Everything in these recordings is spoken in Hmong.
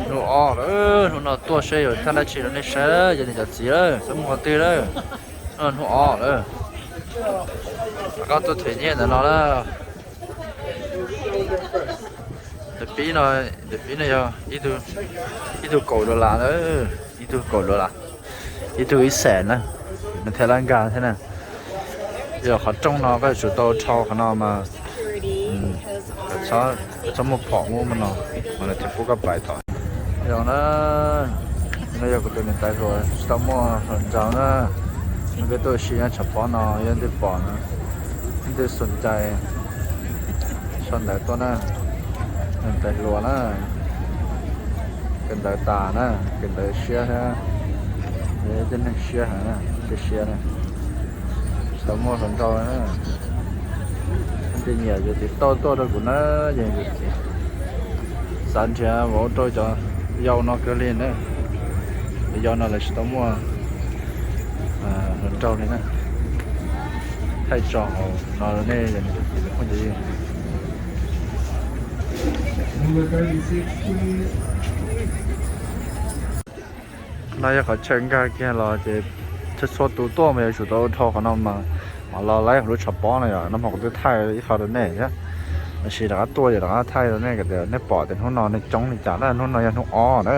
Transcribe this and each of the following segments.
Hnub ob lawm, hnub no tuaj seb yuav thaj dab tsi rau nej saib, yog nej cov txiv lawm, xav mus qhov twg lawm. Hnub no hnub ob lawm, koj tuaj them nyiaj ntawm no na. Ntawm pib no, ntawm pib no yog ib tug kaum dollar na, ib tug kaum dollar, ib tug ib xees na, nws thiaj li nkag thiab na. Yog qhov rooj no koj yuav tsum tau dhau qhov no mas, txhob muaj phom ub no, mas nws thiaj pub koj pais tod. Yog na, no yog kuv tus niam tais hluas tsis tau muaj hluas nraug na, nws peb tuaj ua si nyob tshav pob no, yog leej twg pom na, leej twg xum cai sau ntawv tuaj na, niam tais hluas na, kawm ntawv tas na, kawm ntawv siab thiab, yog ib tug neeg siab heev na, siab siab na, tsis tau muaj hluas nraug na. Leej twg nyiam ces tiv tauj tuaj rau kuv na, ces xav nrhiav vauv rau cov yau no kawg li na. Cov yau no lawv tsis tau muaj hluas nraug li na. Thaij tso hauv no rau nej cov phooj ywg. No yog qhov chaw nkag kiag los ces txhua txhua tus tuaj mas yuav tsum tau dhau qhov no mas, mam los laib hauv lub tshav pob no yom. Nag hmo kuv twb thaij ib qho rau nej thiab, tab sis rov qab tuaj ces rov qab thaij rau nej kom tias nej pom tias hnub no neeg coob li cas na. Hnub no yog hnub ob na,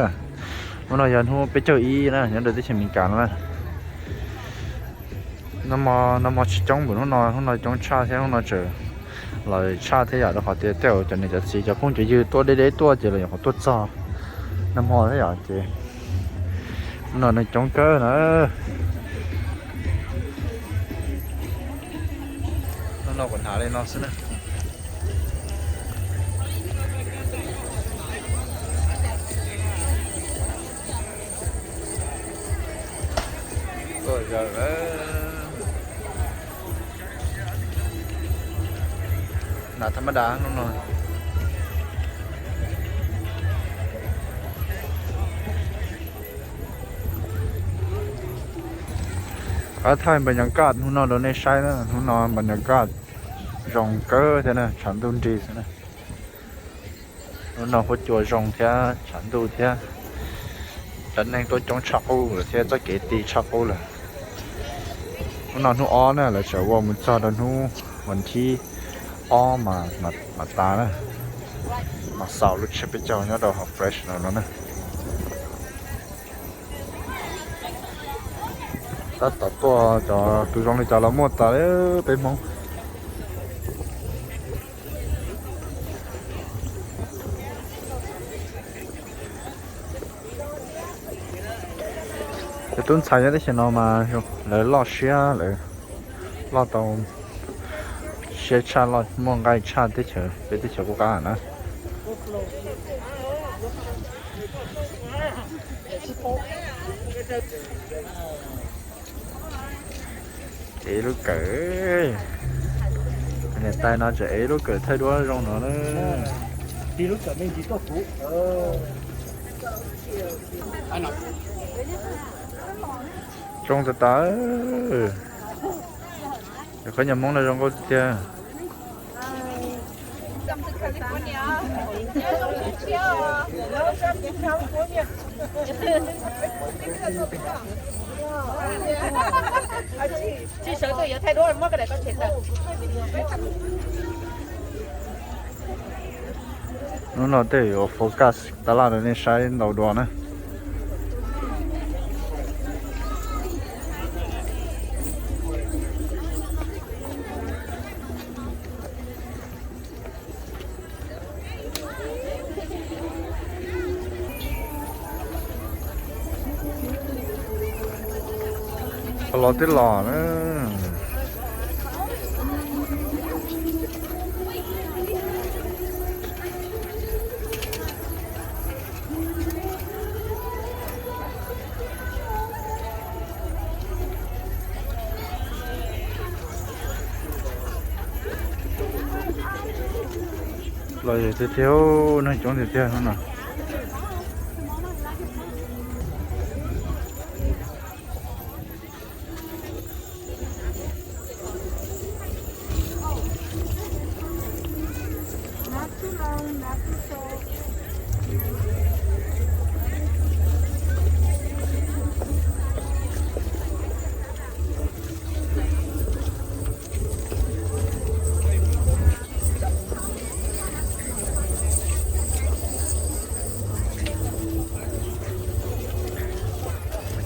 hnub no yog hnub peb caug ib na nyob rau teb chaws Amelikas no na. Nag hmo tsis coob npaum hnub no, hnub no coob tshaj thiab, hnub no tseem lawv tshaj thiab yom, rau qhov tias tej zaum cov niam cov txiv cov phooj cov ywg tuaj deb deb tuaj ces lawv nyuam qhuav tuaj txog nag hmo thiab yom, ces hnub no neeg coob kawg na. Hnub no kuv hnav li no xwb na. Tuaj zaws lawm. Hnav tham ma da hnub no. Rov thaij npa nyas kaj hnub no rau nej saib na, hnub no npa nyas kaj zoo kawg thiab na, tshav ntuj nrig xwb na. Hnub no huab cua zoo thiab tshav ntuj thiab, cov neeg tuaj coob tshaj qub lawm thiab txoj kev ti tshaj qub lawm. Hnub no hnub ob na, lawv tseem ua mus txog rau hnub vas thib ob mas tas na, mas xaus lub tsiab peb caug nyob rau hauv Fresno no na. Tab tom tuaj cov tus zoo li cas los muaj tas li peb Hmoob. Cov tub ntxhais nyob teb chaws no mas lawv loj siab, lawv loj tau siab tshaj, loj muaj nqaij tshaj teb chaws, peb teb chaws qub qab na. Ev lub kawm, niam tais no tseem ev lub kawm thaij duab zoo no na. Zoo tas tas. Cov khaub ncaws Hmoob no zoo nkauj tiag. Hnub no tej yuav focus tab laj rau nej saib ntau dua na. Los twb los na. Los tiag tiag, neeg coob tiag tiag no.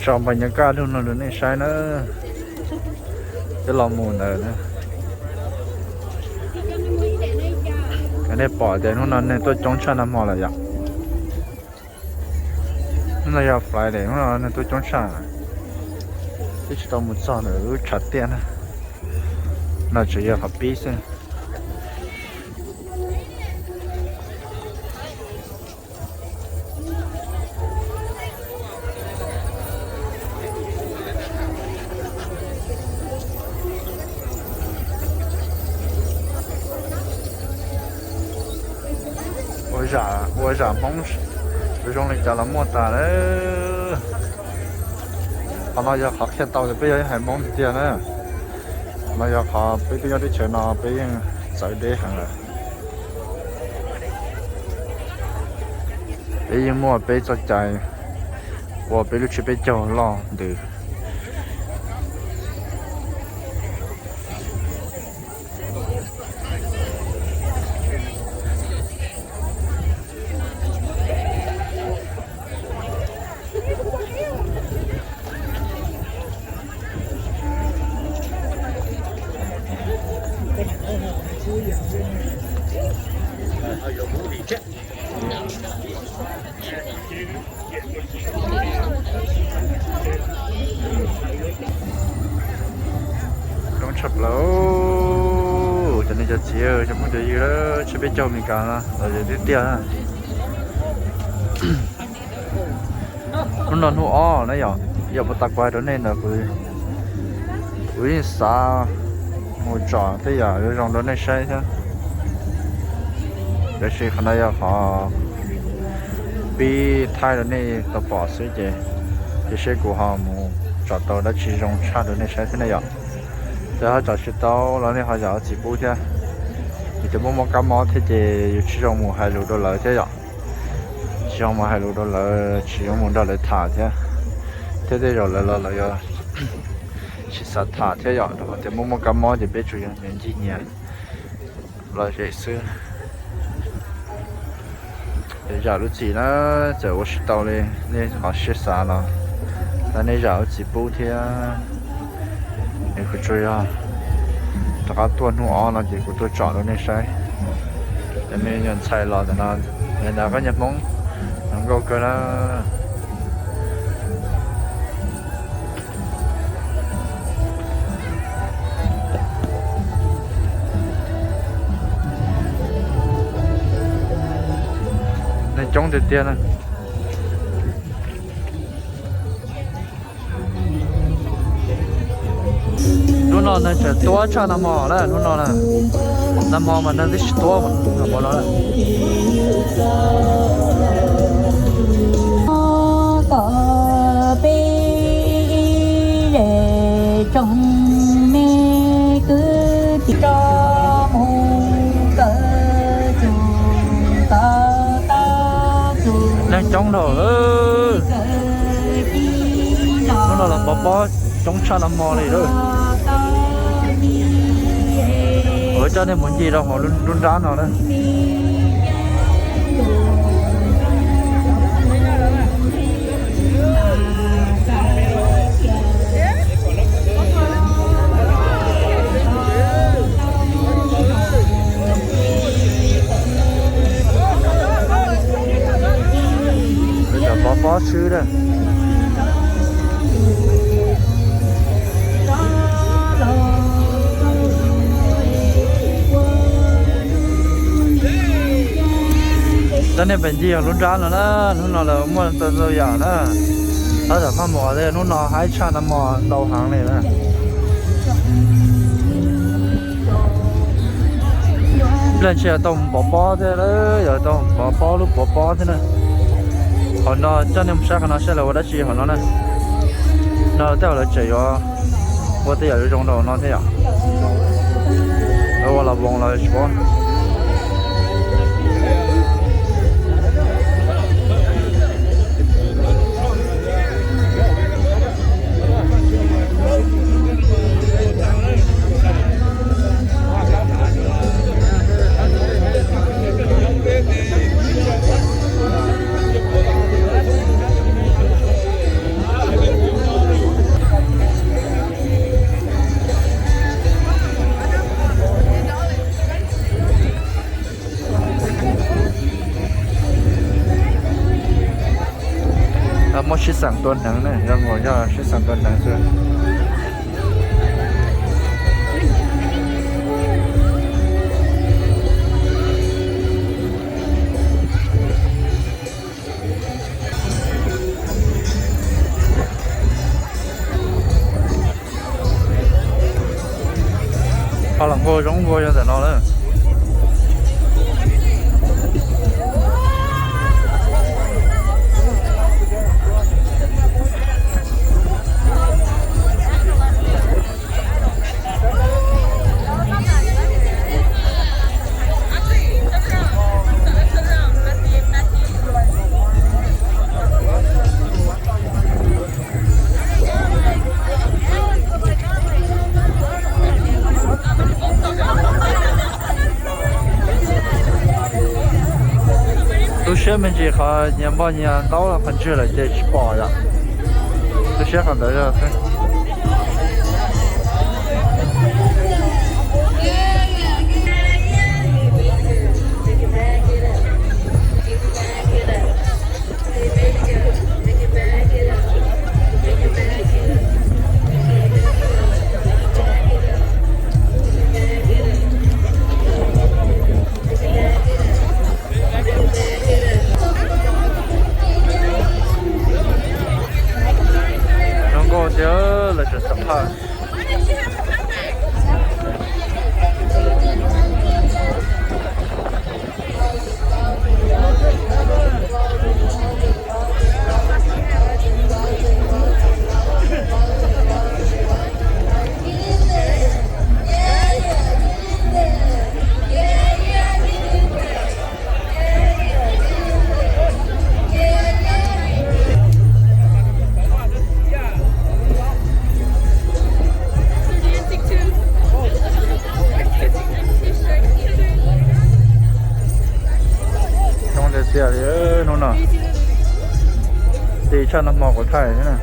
Tso npais nyas kaj lug no rau nej saib na. Twb los mus ntawd na. Nej pom tias hnub no neeg tuaj coob tshaj nag hmo lawm yom. Hnub no yog Friday, hnub no neeg tuaj coob tshaj. Twb tsis tau mus txog ntawm lub tshav tiaj na. No tseem yog qhov pib xwb. Ua zam, ua zam Hmoob zoo li cas los muaj tas lawm. Qhov no yog qhov qhia tau tias peb yog ib haiv Hmoob tiag tiag na. Qhov no yog qhov peb tuaj nyob teb chaws no peb yeej txawv deb heev lawm. Peb yeej muaj peb txoj cai ua peb lub tsiab peb caug loj ntws. Coob tshaj plaws. Cov niam cov txiv, cov phooj cov ywg, tsiab peb caug Amelikas no los tiag tiag. Hnub no hnub ob na yom, yog puas tas kuv hais rau nej ntawd, kuv yeej xav mus tsom tej yam zoo zoo rau nej saib thiab. Tab sis qhov no yog qhov pib thaij rau nej tau pom xwb ces, cia seb kuv ho mus tsom tau dab tsi zoo tshaj rau nej saib thiab ne yom. Ces ho tsom tsis tau los nej ho zam lub txim pub thiab. Yus tias muaj muaj kab mob thiab ces yus tsis zoo mus hais lus rau lawv thiab yom. Tsis zoo mus hais lus rau lawv, tsis zoo mus nrog lawv tham thiab. Thiab tej zaum lawv los lawv yuav tsis xav tham thiab yom, rau qhov tias muaj muaj kab mob ces peb tsuas yog nyias ncig nyias lom zem xwb. Zam lub txim na, txawm ua tsis tau li nej qhov siab xav los, tab nej zam lub txim pub thiab. Es kuv tsuas yog rov qab tuaj hnub ob no ces kuv tuaj tsom rau nej saib. Cov me nyuam ntxhais los ntawm no, nyias nram koj niag Hmoob, zoo nkauj kawg na. Neeg coob tiag tiag na. Hnub no neeg tseem tuab tshaj nag hmo na, hnub no na. Nag hmo mas neeg twb tsis tuab ua no. Kom peb ib zej tsoom me kwv tij tso mus kawm txuj kawm tab txuj. Neeg coob dhau lawm. Hnub no los pov pob coob tshaj nag hmo li lawm. Kuv coj nej mus ncig rau hauv lub nrab no na. Pov pob xwb na. Coj nej pem ncig lub nrab no na, hnub no lawv muaj ntau ntau yam na. Tab tom maj mus ua ntej, hnub no haib tshaj nag hmo ntau heev li na. Nplej ntshe yuav tau mus pov pob thiab, yuav tau mus pov pob lub pov pob thiab na. Hauv no coj nej mus saib qhov no saib lawv ua dab tsi hauv no na. No tej zaum lawv tseem yuav ua tej yam zoo rau no thiab yom. Lawv ua los voos los tsis paub. Muaj sib xeem tua hneev ne, zoo nkaus yog sib xeem tua hneev xwb. Paj los nkauj zoo nkauj yog ntawm no lawm. Tu siab me ntsis qhov nyias npoj nyias ntaub los qhov ntswg lawm ces tsis pom yom. Tu siab qhov ntawd. Zoo nkauj tiag, lawv tseem xam phaj. Coob tiag tiag li hnub no. Ti tshaj nag hmo kuv thaij thiab na.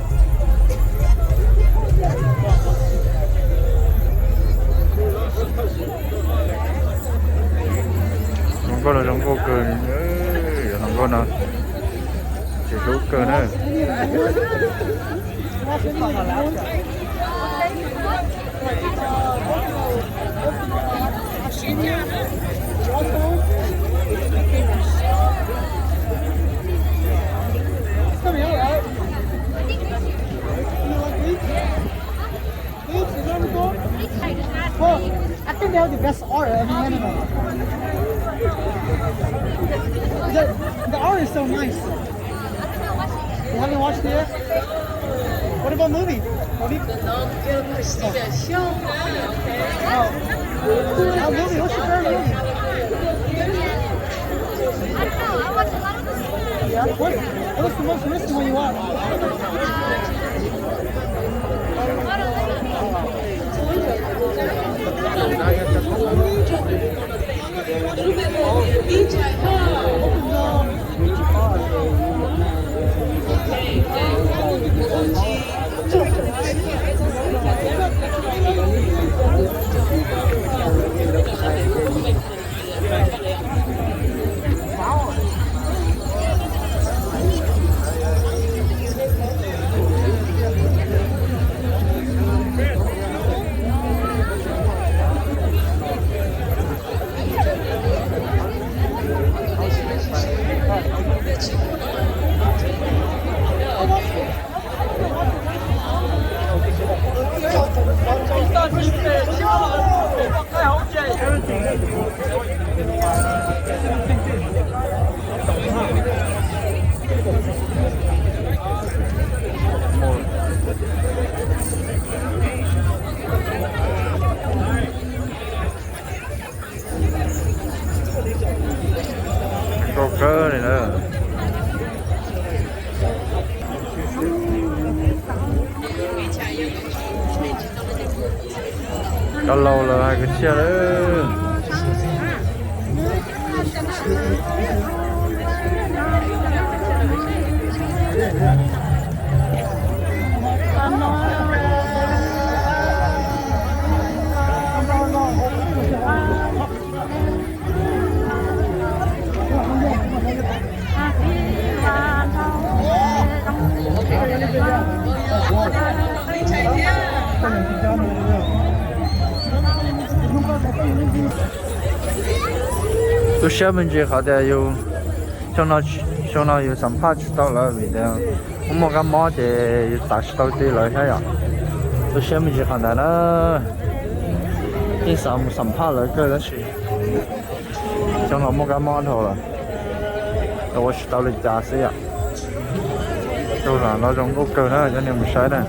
Hluas nkauj no zoo nkauj kawg, hluas nkauj no tsis hlub kawg na. Oh, I think they have the best art of Lebanon. The, the art is so nice. You haven't watched it yet? What about movie? What do you... Oh. Uh, movie, what's your favorite movie? Yeah? What, what's the most recent one you watched? Zoo nkauj kawg li na. Cov laus lawm hais kwv txhiaj lawm. Tu siab me ntsis qhov tias yus xyoo no, xyoo no yus xam phaj tsis tau lawv vim tias muaj muaj kab mob ces yus xav tsis tau ti lawv thiab yom. Tu siab me ntsis qhov ntawd na. Yeej xav mus xam phaj lawv kawg tab sis xyoo no muaj kab mob dhau lawm, ua tsis tau li cas xwb yom. Tus lam no zoo nkauj kawg na, cov niag mus saib na.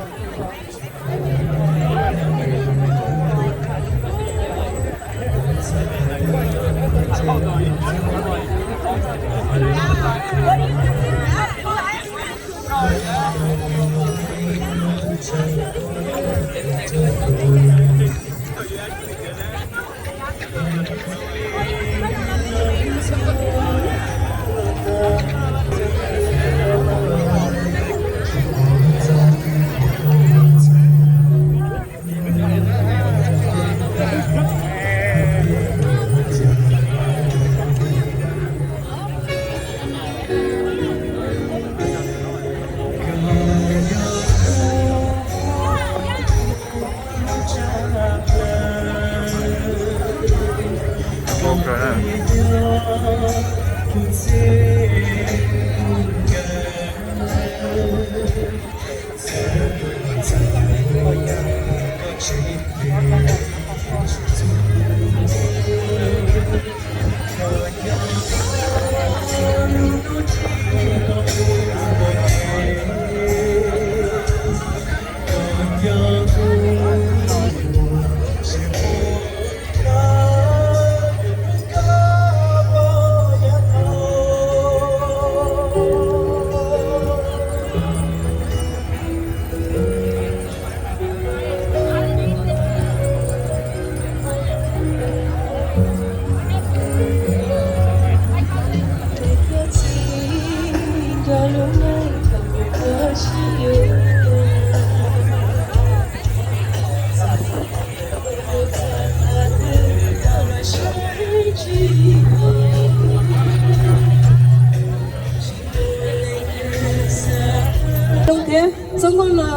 Zoo thiab, xub nkaus no,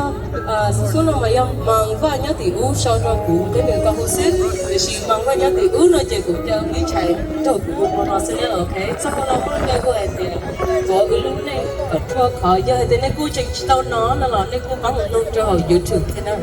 xub no mas yog Mas Vaj nyob tim ub sau rau kuv thiab nws tau hu xwb, tiam sis Mas Vaj nyob tim ub no ces kuv caw Vib Tshais nrog kuv ua no xwb na, ok. Xub nkaus no muaj lub npe hu hais tias Tuav Wb Lub Neej Kom Ruaj Khov. Yog hais tias nej kuj tseem tsis tau hnov no los nej kuj pab mus mloog rau hauv YouTube thiab na.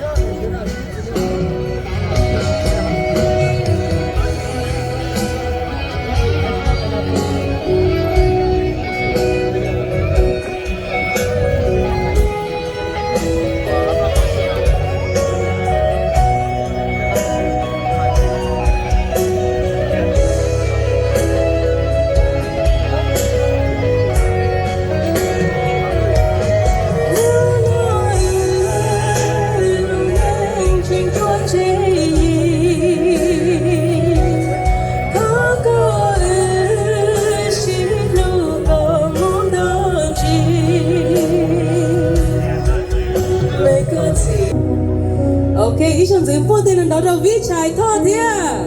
Ok, ib zaug ntxiv npuaj tes nrov nrov rau Vib Tshais Thoj thiab.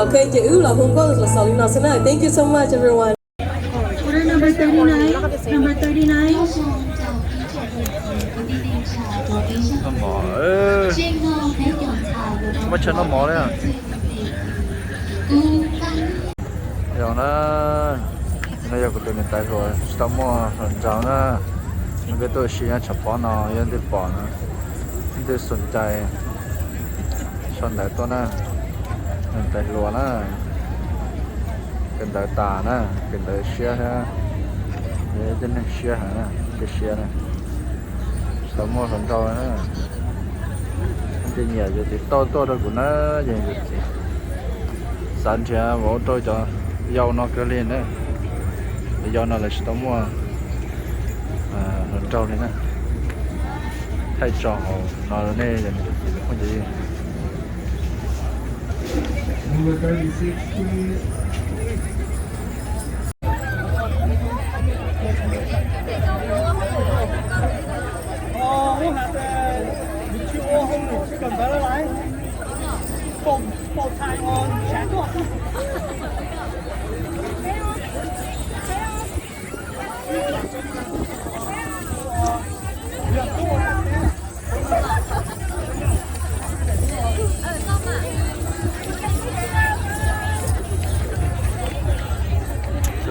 Ok, ces wb los hu nkauj los xaus li no xwb na. Thank you so much everyone. Noj mov, tsis muaj chaw noj mov li. Yog na, no yog kuv tus niam tais hluas tsis tau muaj hluas nraug na. Nws peb tuaj ua si nyob tshav pob no, yog leej twg pom no, leej twg xom cai sau ntawv tuaj na. Niam tais hluas na, kawm ntawv tas na, kawm ntawv siab thiab, yog ib tug neeg siab heev na, siab siab na. Tsis tau muaj hluas nraug na. Leej twg nyiam ces tiv tauj tuaj rau kuv na, ces xav nrhiav vauv rau cov yau no kawg li na. Cov yau no lawv tsis tau muaj hluas nraug li na. Thaij tso hauv no nej phooj ywg.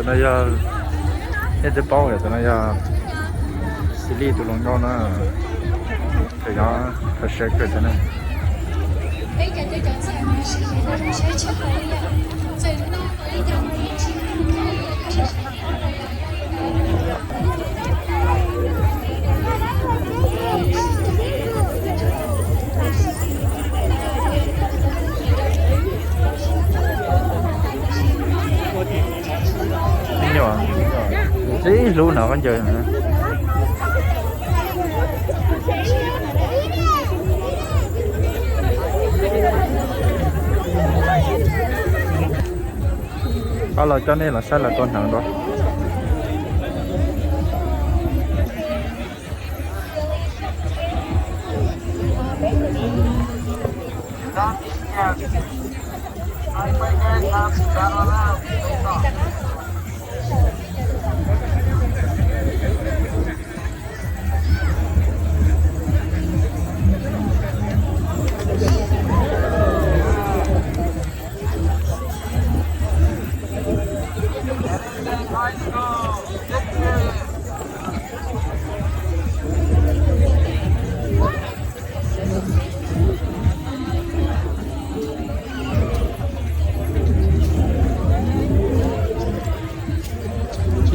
No yog, nej twb paub tias tus no yog xws li tus hluas nkauj na, tus nyob kho siab kawg tus na. Ib nyuag tib hlub no koj ncaws. Qab los coj nej los saib lawv tua hneev dua.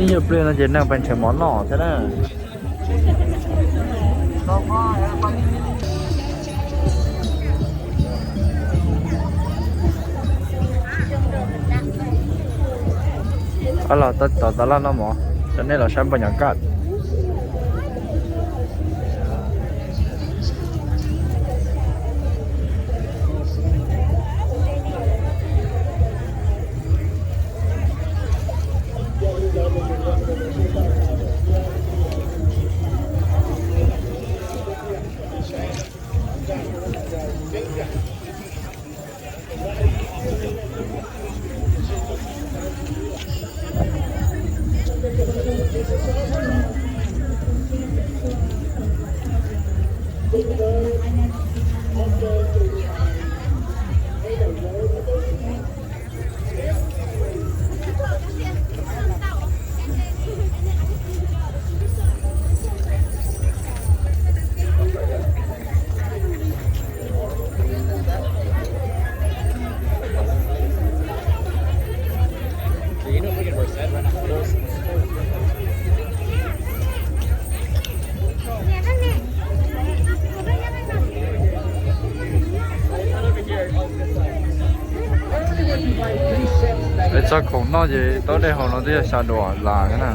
Ib nyuag pliag no ces neeg pes nrhiav mov noj thiab na. Los tom tas laj noj mov, cov nej los saib npaj nyom kaj. Txog khoom noj ces tau dej haus no twb yog xya duas las na.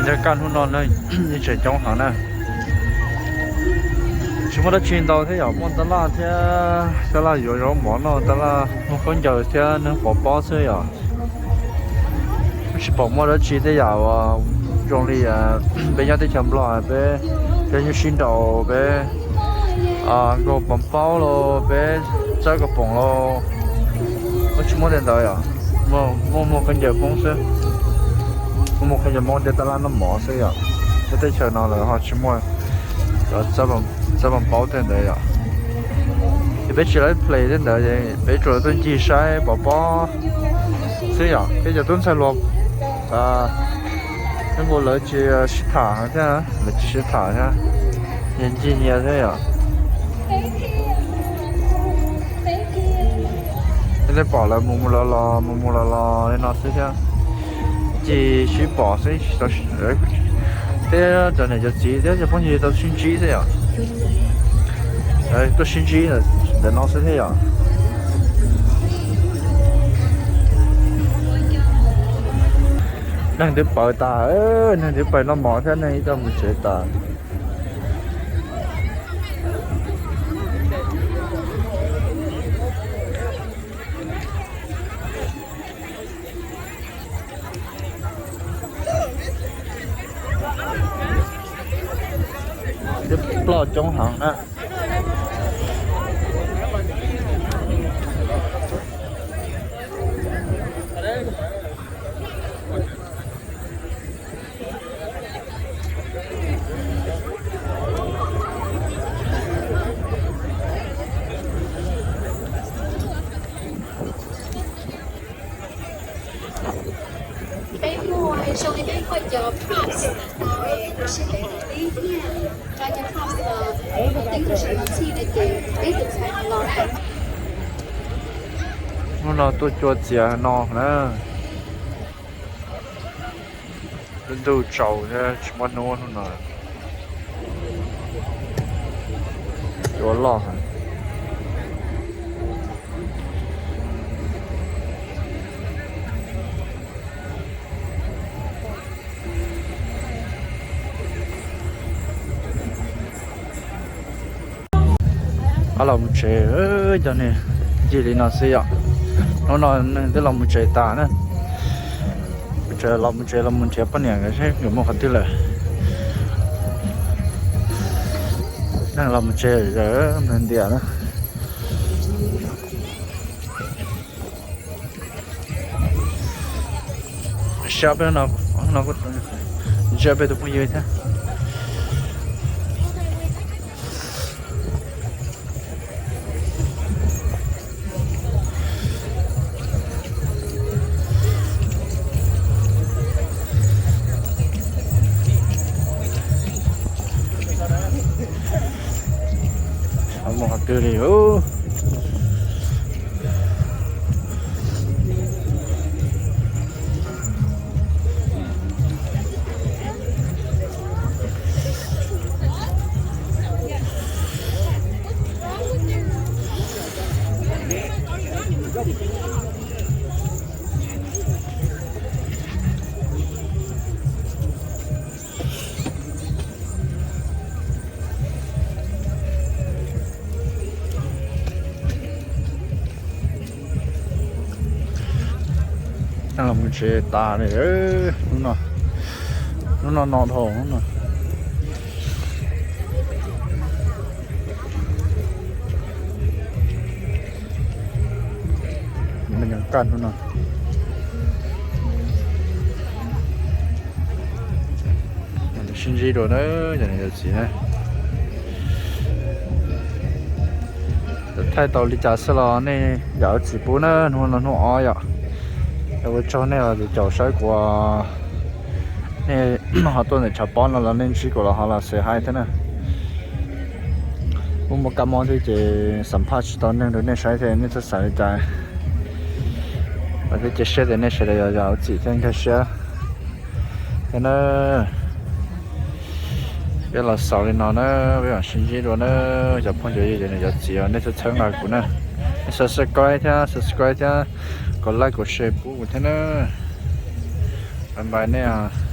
Cov kaj hnub no yeej tseem coob heev na. Tsis muaj dab tsi ntau thiab yom, muaj tab laj thiab tab laj yuav zaub mov noj, tab laj muag khaub ncaws thiab neeg pov pob xwb yom. Tsis pom muaj dab tsi tej yam uas zoo li peb nyob teb chaws Nplog, peb cov nyuj sib nraus, peb nkaug pov pob los peb txawb kaus poom los, tsis muaj tej ntawd yom. Muaj muag khaub ncaws Hmoob xwb, muaj muag khaub ncaws Hmoob thiab tab laj noj mov xwb yom. Nyob teb chaws no lawv ho tsis muaj txawb pov pob tej ntawd yom. Ces peb tsis lawv play tej ntawd, peb tsuas tuaj ncig saib pov pob xwb yom. Peb cov tub ntxhais hluas, nws nkaus lawv tsis sib tham thiab, lawv tsis sib tham thiab, nyias ncig nyias thiab yom. Peb pom lawv mus mus los los mus mus los los li no xwb thiab, ncig sib pom xwb. Thiab cov niam cov txiv thiab cov phooj ywg tau sib ntsib xwb yom. Tuaj sib ntsib ntawm Ntawm no xwb thiab yom. Neeg twb pawg tas, neeg twb pawg noj mov thiab neeg ib co mus tsev tas. Twb ploj coob heev na. Peb muaj zoo li peb muaj cov props no, kuv sib peb hais li thiab. Cov props no, peb kuj tsis muaj txhij no ces peb tus ntxhais no los. Hnub no tuaj cua txias no na. Lub ntuj tsaus thiab tsis muaj hnub hnub no. Cua loj heev. Los mus tsev, cov niag ncig li no xwb yom. Hnub no neeg twb los mus tsev tas na. Mus tsev los mus tsev los mus nrhiav poj niam nkawd seb nkawd mus qhov twg lawm. Neeg los mus tsev zawv ntias na. Saib peb no, no kuj ntsia peb tus phooj ywg thiab. Mus qhov twg li. Los mus tsev tas li, hnub no, hnub no no dhau hnub no. Kaj hnub no. Sib ntsib dua na, cov niam cov txiv na. Thaij tau li cas xwb los nej yam ua txim pub na, hnub no hnub ob yom. Ua tsaug nej los caum saib kuv, nej ho tuaj ntawm tshav pob no los nej ntsib kuv los ho los say hi thiab na. Kuv muaj kab mob thiab ces xam phaj tsis tau neeg rau nej saib thiab nej txhob xav li cas. Vam thiab cia siab tias nej sawv daws yuav ua txim thiab nkag siab thiab na. Peb los xaus li no na, peb mam sib ntsib dua na, cov phooj cov ywg cov niam cov txiv, nej txhawb txhawb nqa kuv na. Nej subscribe thiab, subscribe thiab, kom like kom share pub kuv thiab na. Bye bye nej.